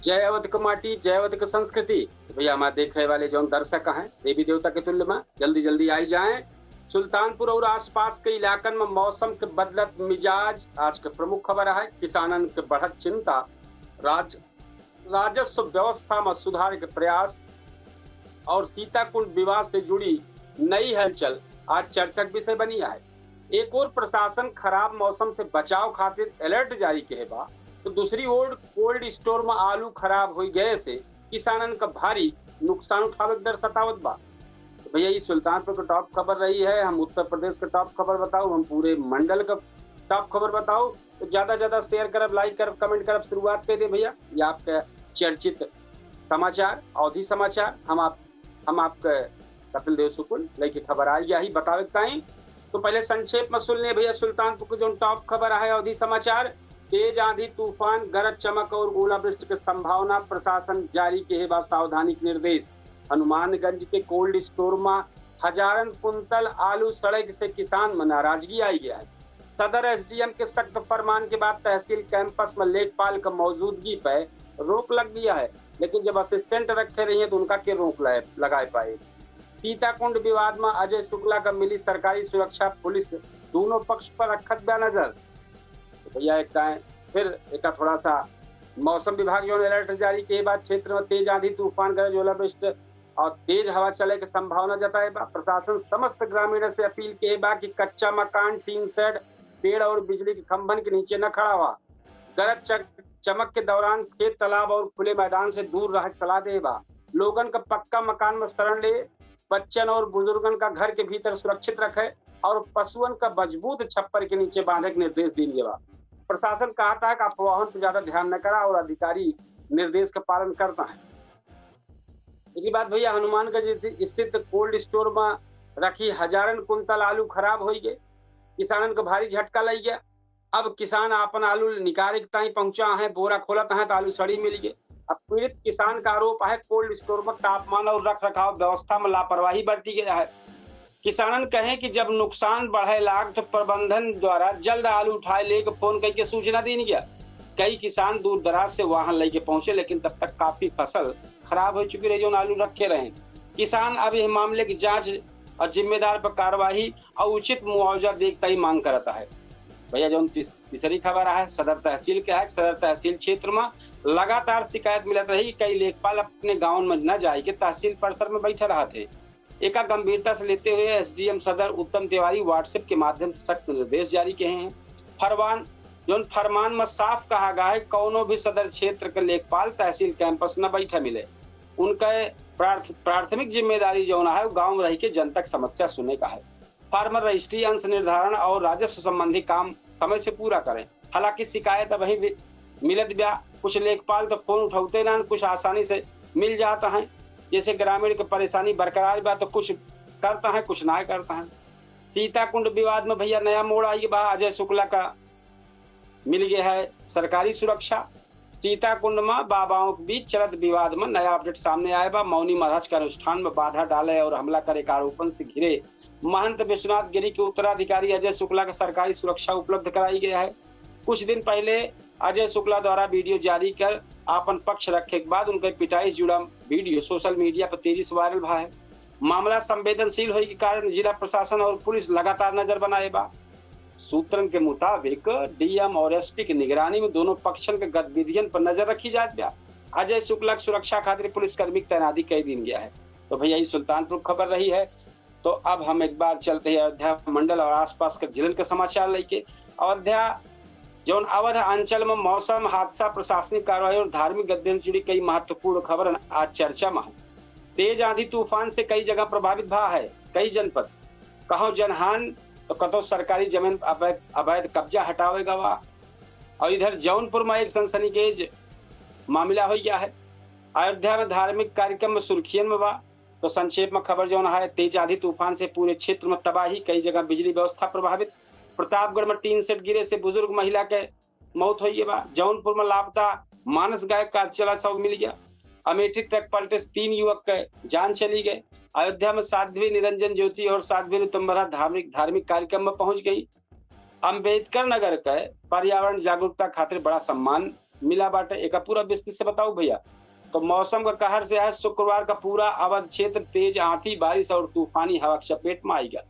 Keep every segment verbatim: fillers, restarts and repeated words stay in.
जय अवध के माटी, जय अवध के संस्कृति। तो भैया, हमारे देखे वाले जौन दर्शक हैं, देवी देवता के तुल्य में जल्दी जल्दी आई जाएं। सुल्तानपुर और आसपास के इलाकन में मौसम के बदलत मिजाज आज के प्रमुख खबर है। किसानन के बढ़त चिंता, राज-, राजस्व व्यवस्था में सुधार के प्रयास और सीताकुंड विवाद से जुड़ी नई हलचल आज चर्चा के विषय बनी है। एक ओर प्रशासन खराब मौसम से बचाव खातिर अलर्ट जारी किहे बा, तो दूसरी ओर कोल्ड स्टोर में आलू खराब होइ गए से किसानन का भारी नुकसान उठावे के डर सतावत बा। तो भैया, ये सुल्तानपुर के टॉप खबर रही है। हम उत्तर प्रदेश के टॉप खबर बताऊ, हम पूरे मंडल का टॉप खबर बताऊ। तो ज्यादा ज्यादा शेयर करब, लाइक करब, कमेंट करब, शुरुआत कर दे भैया। ये आपका चर्चित समाचार, अवधी समाचार, हम आप हम आपके कपिल देव शुक्ल लेके खबर आ गया ही बतावे के ताई। तो पहले संक्षेप में सुन ले भैया, सुल्तानपुर के जौन टॉप खबर है अवधी समाचार। तेज आंधी तूफान, गरज चमक और ओलावृष्टि के संभावना, प्रशासन जारी किहे बा सावधानी के निर्देश। हनुमानगंज के कोल्ड स्टोर में हजारन कुंतल आलू सड़े से किसान में नाराजगी आई गया है। सदर एसडीएम के सख्त फरमान के बाद तहसील कैंपस में लेखपाल का मौजूदगी पे रोक लग गया है, लेकिन जब असिस्टेंट रखे रही हैं तो उनका के रोक लाए, लगाए पाए। सीताकुंड विवाद में अजय शुक्ला का मिली सरकारी सुरक्षा, पुलिस दोनों पक्ष पर रखत बा नजर। तो भैया, एक टाइम फिर एक थोड़ा सा मौसम विभाग जौन अलर्ट जारी के बाद क्षेत्र में तेज आंधी, तूफान, गरज, ओलावृष्टि और तेज हवा चले के संभावना जताए बा। प्रशासन समस्त ग्रामीण से अपील के बा कि कच्चा मकान, टीन शेड, पेड़ और बिजली के खंभन के नीचे न खड़ा हुआ। गरज चक-, चमक के दौरान खेत, तालाब और खुले मैदान से दूर रहे के सलाह दे बा। लोगन का पक्का मकान में शरण ले, बच्चन और बुजुर्गन का घर के भीतर सुरक्षित रखे और पशुअन का मजबूत छप्पर के नीचे बांधे के निर्देश दीन गया बा। प्रशासन कहता है कि अफवाहन पर ज्यादा ध्यान न करा और अधिकारी निर्देश का पालन करता है। एक बात भैया, हनुमानगंज स्थित कोल्ड स्टोर में रखी हजारन कुंतल आलू खराब हो गए, किसानन को भारी झटका लग गया। अब किसान आपन आलू निकाले के ताई पहुंचा है, बोरा खोलत है तो आलू सड़ी मिल गए। अब पीड़ित किसान का आरोप है कोल्ड स्टोर में तापमान और रख रखाव व्यवस्था में लापरवाही बरती गया है। किसानन कहे कि जब नुकसान बढ़े लाग तो प्रबंधन द्वारा जल्द आलू उठाए लेके फोन करके सूचना दीन गया। कई किसान दूर दराज से वाहन लेके पहुंचे, लेकिन तब तक काफी फसल खराब हो चुकी रही, जो आलू रखे रहे। किसान अब यह मामले की जांच और जिम्मेदार पर कार्रवाई और उचित मुआवजा देख ताई मांग करता है। भैया, जौन तीस-, तीसरी खबर है सदर तहसील के है। सदर तहसील क्षेत्र में लगातार शिकायत मिलत रही कि कई लेखपाल अपने गाँव में न जाए के तहसील परिसर में बैठे रहत है। एका गंभीरता से लेते हुए एसडीएम सदर उत्तम तिवारी WhatsApp के माध्यम से सख्त निर्देश जारी किहे हैं। फरमान, जौन फरमान में साफ कहा गया है, कौनो भी सदर क्षेत्र के लेखपाल तहसील कैंपस न बैठे मिले। उनके प्रार्थ-, प्राथमिक जिम्मेदारी जौन है, वो गाँव में रह के जनता की समस्या सुने का है। फार्मर रजिस्ट्री, अंश निर्धारण और राजस्व संबंधी काम समय से पूरा करें। हालांकि शिकायत अबहीं भी मिलत बा। कुछ लेखपाल तो फोन उठौते ना, कुछ आसानी से मिल जाता है। जैसे ग्रामीण के परेशानी बरकरार बा, तो कुछ करता है, कुछ ना करता है। सीताकुंड विवाद में भैया नया मोड़ आई बा। अजय शुक्ला का मिल गया है सरकारी सुरक्षा। सीताकुंड में बाबाओं के बीच चलत विवाद में नया अपडेट सामने आए बा। मौनी महाराज के अनुष्ठान में बाधा डाले और हमला करे के आरोपन से घिरे महंत विश्वनाथ गिरी के उत्तराधिकारी अजय शुक्ला के सरकारी सुरक्षा उपलब्ध कराई गया है। कुछ दिन पहले अजय शुक्ला द्वारा वीडियो जारी कर आपन पक्ष रखे के बाद उनके पिटाई से जुड़ा वीडियो सोशल मीडिया पर तेजी से वायरल भा है। मामला संवेदनशील होए के कारण जिला प्रशासन और पुलिस लगातार नजर बनाए बा। सूत्रन के मुताबिक डीएम और एसपी की निगरानी में दोनों पक्षन के गतिविधियन पर नजर रखी जात बा। अजय शुक्ला की सुरक्षा खातिर पुलिसकर्मी की तैनाती कई दीन गया है। तो भैया, ये सुल्तानपुर खबर रही है। तो अब हम एक बार चलते हैं अयोध्या मंडल और आसपास के जिलन के समाचार लेके। अयोध्या, जौन अवध अंचल में मौसम, हादसा, प्रशासनिक कार्रवाई और धार्मिक गतिविधियन से जुड़ी कई महत्वपूर्ण खबर आज चर्चा में है। तेज आंधी तूफान से कई जगह प्रभावित भा है, कई जनपद, कहो जनहान तो कतो सरकारी जमीन अवैध, अवैध कब्जा हटावे गवा। और इधर जौनपुर में एक सनसनीखेज मामला हो गया है। अयोध्या में धार्मिक कार्यक्रम में सुर्खियन में बा। तो संक्षेप में खबर जौन है, तेज आंधी तूफान से पूरे क्षेत्र में तबाही, कई जगह बिजली व्यवस्था प्रभावित। प्रतापगढ़ में टीन शेड गिरे से बुजुर्ग महिला के मौत हुई बा। जौनपुर में लापता मानस गायक का अधचला शव मिल गया। अमेठी ट्रक पलटे से तीन युवक के जान चली गए। अयोध्या में साध्वी निरंजन ज्योति और साध्वी ऋतुम्भरा धार्मिक, धार्मिक कार्यक्रम में पहुंच गई। अम्बेडकर नगर के पर्यावरण जागरूकता खातिर बड़ा सम्मान मिला बाटे, एका पूरा विस्तृत से बताऊ भइया। तो मौसम का कहर से आज शुक्रवार का पूरा अवध क्षेत्र तेज आंधी, बारिश और तूफानी हवा के चपेट में आइगा।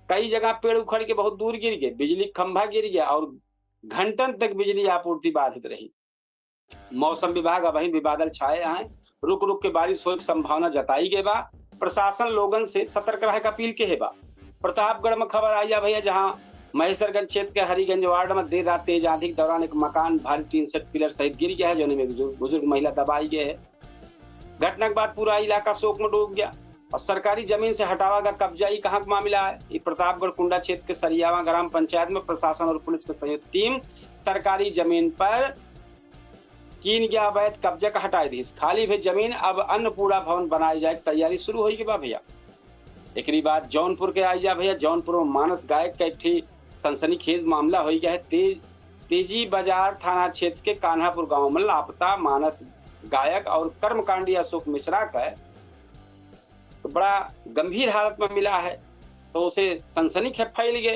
कई जगह पेड़ उखड़ के बहुत दूर गिर गए, बिजली खंभा गिर गया और घंटन तक बिजली आपूर्ति बाधित रही। मौसम विभाग अबहिन भी बादल छाए हैं, रुक रुक के बारिश होए के संभावना जताई गए बा। प्रशासन लोगन से सतर्क रहे के अपील के है बा। प्रतापगढ़ में खबर आई जा भइया, जहां महेश्वरगंज क्षेत्र के हरिगंज वार्ड में देर रात तेज आंधी के दौरान एक मकान भारी टीन सेट पिलर सहित गिर गया है, जोने में बुजुर्ग, बुजुर्ग महिला दबाई गए है। घटना के बाद पूरा इलाका शोक में डूब गया और सरकारी जमीन से हटावा का कब्जा, ई कहाँ का मामला है? ई प्रतापगढ़ कुंडा क्षेत्र के सरियावा ग्राम पंचायत में प्रशासन और पुलिस के संयुक्त टीम सरकारी जमीन पर कीन गया अवैध कब्जा का हटाए दी। खाली भी जमीन अब अन्नपूर्णा भवन बनाए जाए की तैयारी शुरू होई के बा भइया। एकरी बाद जौनपुर के आई जा भइया, जौनपुर में मानस गायक का एक ठी सनसनीखेज मामला होई गया है। तेज, तेजी बाजार थाना क्षेत्र के कान्हापुर गांव में लापता मानस गायक और कर्मकांडी अशोक मिश्रा का तो बड़ा गंभीर हालत में मिला है, तो उसे सनसनी खे-, फैल गए।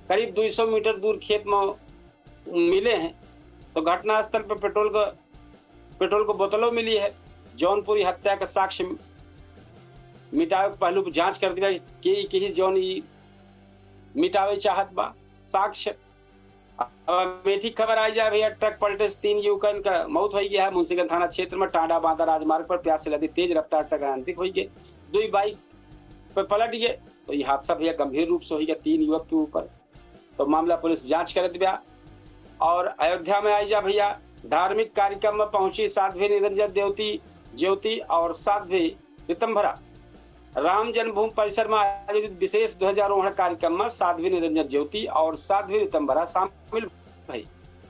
करीब दो सौ मीटर दूर खेत में मिले हैं, तो घटनास्थल पर पेट्रोल का, पेट्रोल को बोतलों मिली है। जौनपुरी हत्या का साक्ष्य मिटावे के पहलू पर जांच कर दिया कि, कि जौन ई मिटावे चाहत बा साक्ष्य। अब अमेठी खबर आई जाए भइया, ट्रक पलटे से तीन युवकन का मौत होई गया है। मुंशीगंज थाना क्षेत्र में टांडा बांदा राजमार्ग पर प्यास से लदी तेज रफ्तार ट्रक अनियंत्रित होई गए, दुई बाइक पे पलट गए। तो ये हादसा भइया गंभीर रूप से होई गया तीन युवक के ऊपर। तो मामला पुलिस जांच करत बा। और अयोध्या में आई जा भइया, धार्मिक कार्यक्रम में पहुंची साध्वी निरंजन ज्योति, ज्योति और साध्वी रितंभरा। राम जन्मभूमि परिसर में आयोजित विशेष ध्वजारोहण कार्यक्रम में साध्वी निरंजन ज्योति और साध्वी रितंभरा शामिल भई।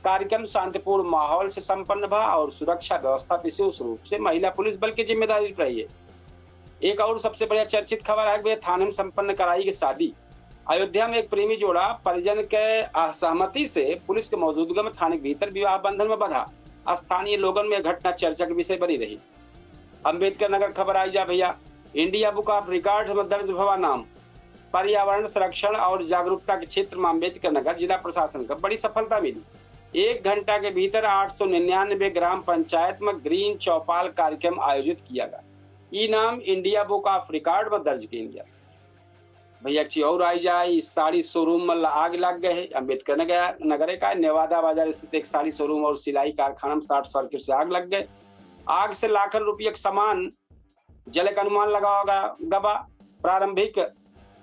कार्यक्रम शांतिपूर्ण माहौल से संपन्न भा और सुरक्षा व्यवस्था विशेष रूप से महिला पुलिस बल की जिम्मेदारी रही है। एक और सबसे बढ़िया चर्चित खबर है कि थाने में संपन्न कराई गई शादी। अयोध्या में एक प्रेमी जोड़ा परिजन के असहमति से पुलिस के मौजूदगी में थाने के भीतर विवाह बंधन में बंधा। स्थानीय लोगन में घटना चर्चा के विषय बनी रही। अम्बेडकर नगर खबर आई जा भइया, इंडिया बुक ऑफ रिकॉर्ड में दर्ज भवा नाम। पर्यावरण संरक्षण और जागरूकता के क्षेत्र में अम्बेडकर नगर जिला प्रशासन का बड़ी सफलता मिली। एक घंटा के भीतर आठ सौ निन्यानवे ग्राम पंचायत में ग्रीन चौपाल कार्यक्रम आयोजित किया गया। ई नाम इंडिया बुक ऑफ रिकॉर्ड में दर्ज किया गया। भइया, एक चीज और आई जाए, इस साड़ी शोरूम में ल-, आग लग गए है। अम्बेडकर नगर, नगर का नेवादा बाजार स्थित एक साड़ी शोरूम और सिलाई कारखाना में शॉर्ट सर्किट से आग लग गए। आग से लाखन रुपये के सामान जले का अनुमान लगावा ग-, गबा। प्रारंभिक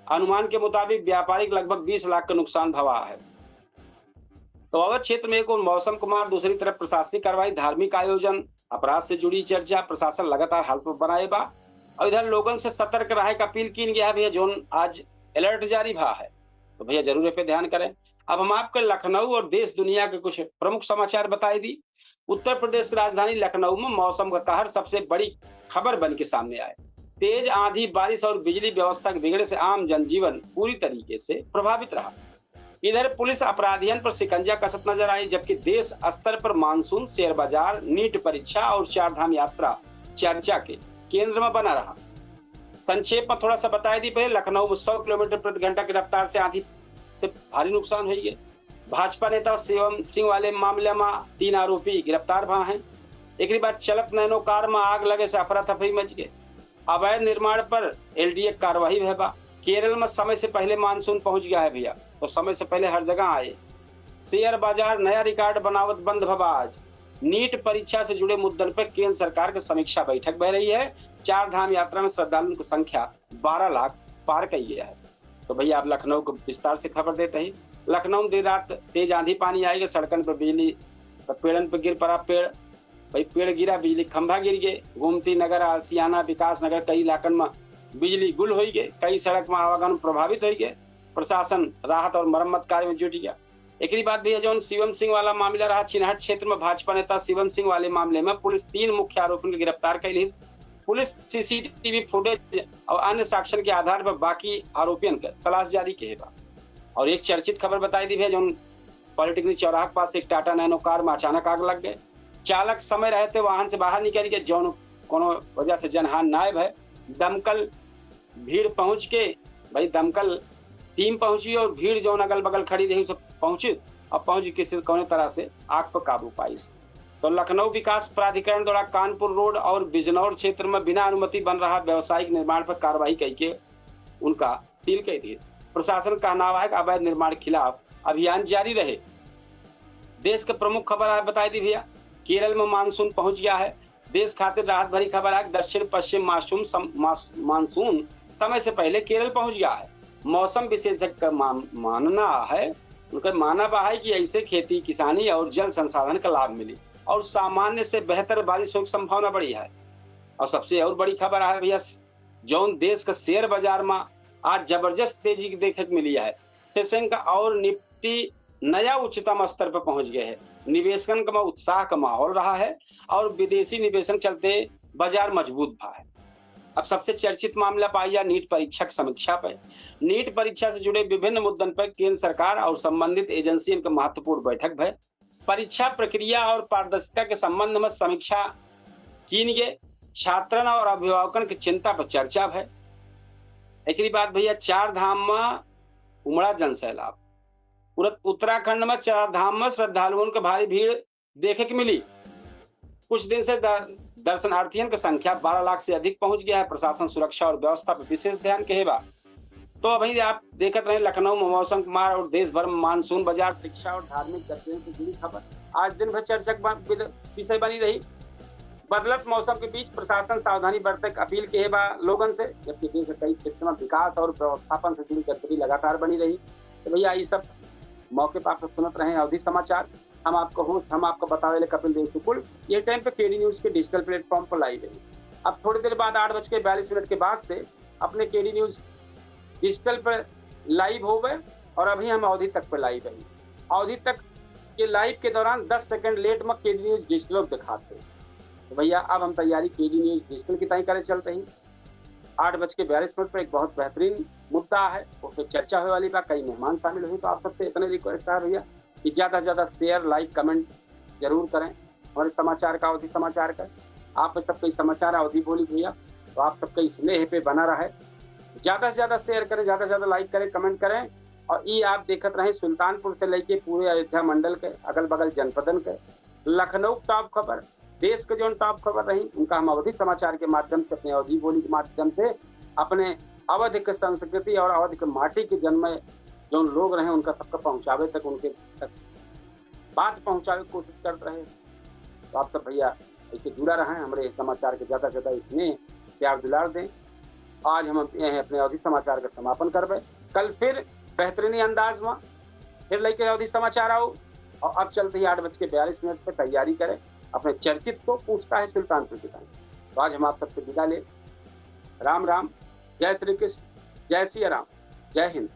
अनुमान के मुताबिक व्यापारी के लगभग बीस लाख का नुकसान भवा है। तो अवध क्षेत्र में एक ओर मौसम के मार, दूसरी तरफ प्रशासनिक कार्रवाई, धार्मिक आयोजन, अपराध से जुड़ी चर्चा, प्रशासन लगातार हालत पर बनाए बा। और इधर लोगन से सतर्क रहे का अपील कीन गया है भइया, जोन आज अलर्ट जारी भा है, तो भइया जरूर ए पे ध्यान करें। अब हम आपके लखनऊ और देश दुनिया के कुछ प्रमुख समाचार बताई दी। उत्तर प्रदेश की राजधानी लखनऊ में मौसम का कहर सबसे बड़ी खबर बन के सामने आए। तेज आंधी, बारिश और बिजली व्यवस्था के बिगड़े से आम जनजीवन पूरी तरीके से प्रभावित रहा। इधर पुलिस अपराधियन पर शिकंजा कसत नजर आई, जबकि देश स्तर पर मानसून, शेयर बाजार, नीट परीक्षा और चार धाम यात्रा चर्चा के केंद्र में बना रहा। संक्षेप में थोड़ा सा बताई दी, पहले लखनऊ में सौ किलोमीटर प्रति घंटा की रफ्तार से आंधी से भारी नुकसान हुई है। भाजपा नेता शिवम सिंह वाले मामले में तीन आरोपी गिरफ्तार भा हैं। एक बाद चलत नैनो कार में आग लगे से अफरा तफरी मच गए। अवैध निर्माण पर एलडीए कार्रवाई भय बा। केरल में समय से पहले मानसून पहुंच गया है भइया, तो समय से पहले हर जगह आए। शेयर बाजार नया रिकॉर्ड बनावत बंद भवा आज। नीट परीक्षा से जुड़े मुद्दन पर केंद्र सरकार की समीक्षा बैठक बह रही है। चार धाम यात्रा में श्रद्धालुओं की संख्या बारह लाख पार कर गया है। तो भइया, आप लखनऊ को विस्तार से खबर देते हैं। लखनऊ में देर रात तेज आंधी पानी आएगा, सड़कन पर बिजली, पेड़न पर गिर पड़ा पेड़, भाई पेड़ गिरा, बिजली खंभा गिर गए। गोमती नगर, आशियाना, विकास नगर, कई इलाकन में बिजली गुल हो गए, कई सड़क में आवागमन प्रभावित हो गए। प्रशासन राहत और मरम्मत कार्य में जुट गया। एकरी बाद भइया, जौन शिवम सिंह वाला मामला रहा, चिनहट क्षेत्र में भाजपा नेता शिवम सिंह वाले मामले में पुलिस तीन मुख्य आरोपियों को गिरफ्तार कर ली। पुलिस सीसीटीवी फुटेज और अन्य साक्ष्यन के आधार पर बाकी आरोपियन के तलाश जारी के बा। और एक चर्चित खबर बताई दी भइया, जौन पॉलिटेक्निक चौराहा के पास एक टाटा नैनो कार में अचानक आग लग गए। चालक समय रहते वाहन से बाहर निकल गए, जौन कोनो वजह से जनहानि नाय भय। दमकल भीड़ पहुंच के, भाई, दमकल टीम पहुंची और भीड़ जौन अगल बगल खड़ी रही, सब पहुंची और पहुंच के किसी कौने तरह से आग पर काबू पाई। तो लखनऊ विकास प्राधिकरण द्वारा कानपुर रोड और बिजनौर क्षेत्र में बिना अनुमति बन रहा व्यावसायिक निर्माण पर कार्रवाई कइके उनका सील कइ दिए। प्रशासन कहनावा है कि अवैध निर्माण खिलाफ अभियान जारी रहे। देश के प्रमुख खबर आज बताई दी भैया, केरल में मानसून पहुंच गया है। देश खातिर राहत भरी खबर है, दक्षिण पश्चिम मानसून सम-, मास-, मानसून समय से पहले केरल पहुंच गया है। मौसम विशेषज्ञ का मान-, मानना है, उनका मानना है कि ऐसे खेती किसानी और जल संसाधन का लाभ मिली और सामान्य से बेहतर बारिश होने की संभावना बढ़ी है। और सबसे और बड़ी खबर है भैया, जौन देश का शेयर बाजार में आज जबरदस्त तेजी देखे के मिली है। सेंसेक्स और निफ्टी नया उच्चतम स्तर पर पहुंच गए हैं। निवेशकन का उत्साह का माहौल रहा है और विदेशी निवेशन चलते बाजार मजबूत भा है। अब सबसे चर्चित मामला पाई जा नीट परीक्षा की समीक्षा पर। नीट परीक्षा से जुड़े विभिन्न मुद्दन पर केंद्र सरकार और संबंधित एजेंसियन के महत्वपूर्ण बैठक भय। परीक्षा प्रक्रिया और पारदर्शिता के संबंध में समीक्षा कीन गए। छात्रन और अभिभावकन के चिंता पर चर्चा भय। एकरी बाद भैया चार धाम में उमड़ा जन सैलाब। पूरा उत्तराखंड में चार धाम में श्रद्धालुओं के भारी भीड़ देखे के मिली। कुछ दिन से द-, दर्शनार्थियन की संख्या बारह लाख से अधिक पहुंच गया है। प्रशासन सुरक्षा और व्यवस्था पर विशेष ध्यान के बा। तो अभी आप देखत रहे लखनऊ में मौसम कुमार और देश भर में मानसून बाजार, शिक्षा और धार्मिक गतिविधियों से जुड़ी खबर। आज दिन भर चर्चा के बा-, विद-, विषय बनी रही। बदलत मौसम के बीच प्रशासन सावधानी बरते के अपील के बा लोगन से, जबकि देश के कई क्षेत्र में विकास और व्यवस्थापन से जुड़ी गतिविधि लगातार बनी रही। तो भैया, ये सब मौके पर आप सुनत रहे अवधी समाचार। हम आपको होस्ट, हम आपको बतावे ले कपिल देव शुक्ल। ये टाइम पे केडी न्यूज के डिजिटल प्लेटफॉर्म पर लाइव है। अब थोड़ी देर बाद आठ बज के बयालीस मिनट के बाद से अपने केडी न्यूज डिजिटल पर लाइव हो गए और अभी हम अवधी तक पे लाइव है। अवधी तक के लाइव के दौरान दस सेकंड लेट में केडी न्यूज डिजिटल दिखाते हैं। तो भैया, अब हम तैयारी केडी न्यूज डिजिटल की तय करे चलते हैं। आठ बज के बयालीस मिनट पर एक बहुत बेहतरीन मुद्दा है, उस पर चर्चा होने वाली बा, कई मेहमान शामिल हुई। तो आप सबसे इतने रिक्वेस्ट है भैया कि ज़्यादा से ज़्यादा शेयर, लाइक, कमेंट जरूर करें हमारे समाचार का, अवधी समाचार का। आप सबके समाचार अवधी बोली भैया, तो आप सबके स्नेह पे बना रहे। ज़्यादा से ज़्यादा शेयर करें, ज़्यादा से ज़्यादा लाइक करें, कमेंट करें। और ये आप देखत रहें सुल्तानपुर से लेके पूरे अयोध्या मंडल के, अगल बगल जनपदन के, लखनऊ टॉप खबर, देश के जौन टॉप खबर रही, उनका हम अवधी समाचार के माध्यम से, अपने अवधी बोली के माध्यम से, अपने अवध के संस्कृति और अवध के माटी के जन्मे जौन लोग रहे, उनका सबका पहुँचावे तक, उनके तक बात पहुँचावे की कोशिश करत रहे। तो आप सब भैया ऐसे जुड़ा रहें, हमरे समाचार के ज़्यादा से ज़्यादा स्नेह, प्यार, दुलार दें। आज हम अपने, अपने अवधी समाचार का समापन करबे। कल फिर बेहतरीनी अंदाज में फिर लेके अवधी समाचार आओ। और अब चलते ही आठ बज के बयालीस मिनट पे तैयारी करें अपने चर्चित को पूछता है सुल्तानपुर की तरफ। तो आज हम आप सबसे विदा ले। राम राम, जय श्री कृष्ण, जय सिया राम, जय हिंद।